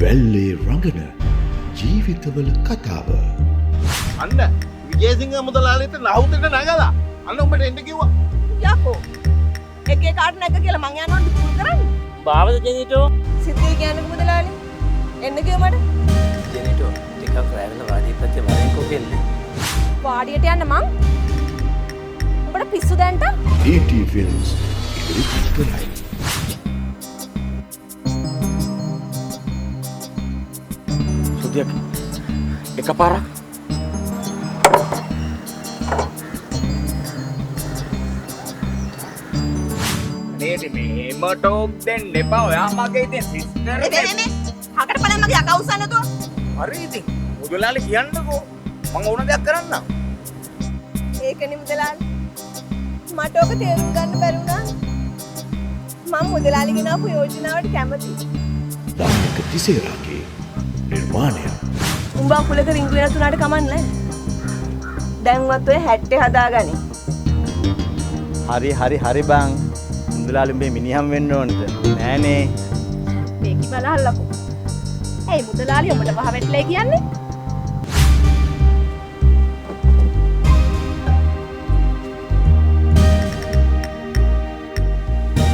වැල්ලේ රඟන ජීවිතවල කතාව. අන්න විජේසිංහ මුදලාලිට නහුතට නගලා අන්න උඹට එන්න කිව්වා. යකෝ එක එක කාට නැග කියලා මං යනවා ඩිපුල් කරන්න. බාවද ජෙනිටෝ? සිද්ධිය කියන්නකෝ මුදලාලි. එන්න කිව්ව මට. ජෙනිටෝ ටිකක් රැ වෙලා වාඩිය පැත්තේ වරෙන්කෝ කෙල්ලේ. වාඩියට යන්න මං? උඹට පිස්සු දැන්ට? DT Films ඉදිරිපත් කරයි. සුදියක් එකපාරක් නේද මෙහෙම ටෝක් දෙන්න එපා. ඔයා මගේ ඉතින් සිස්ටර් මේ මේ මේ හකට බලන්න මගේ යකා උස්සන්න නැතුව. හරි ඉතින් මුදලාලි කියන්නකෝ මං ඕන දෙයක් කරන්නම්. ඒකනේ මුදලාලි මට ඔක තේරුම් ගන්න බැරි වුණා. මං මුදලාලි ගෙනාපු යෝජනාවට කැමතියි. දායක තිසේරාගේ නිර්මාණය. උඹ අකුලක රිංගු වෙනස් වුණාට කමක් නැහැ. දැන්වත් ඔය හැට්ටේ හදාගනි. හරි හරි හරි බං. මුදලාලි උඹේ මිනිහම් වෙන්න ඕනද? නෑනේ. මේකි බලහල්ලකෝ. ඇයි මුදලාලි උඹට වහ වැටලයි කියන්නේ?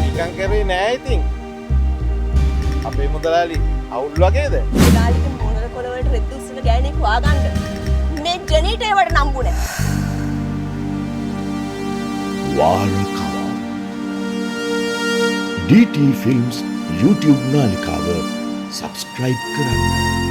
නිකන් කරේ නෑ ඉතින්. අපේ මුදලාලි අවුල් වගේද? මුදලාලිගේ මොනර කොළ වලට රෙද්ද උස්සන ගෑණියෙක් හොයාගන්න. මේ ජෙනීට ඒවට නම්බු නෑ. වාරකවා DT Films YouTube නාලිකාව සබස්ක්‍රයිබ් කරන්න.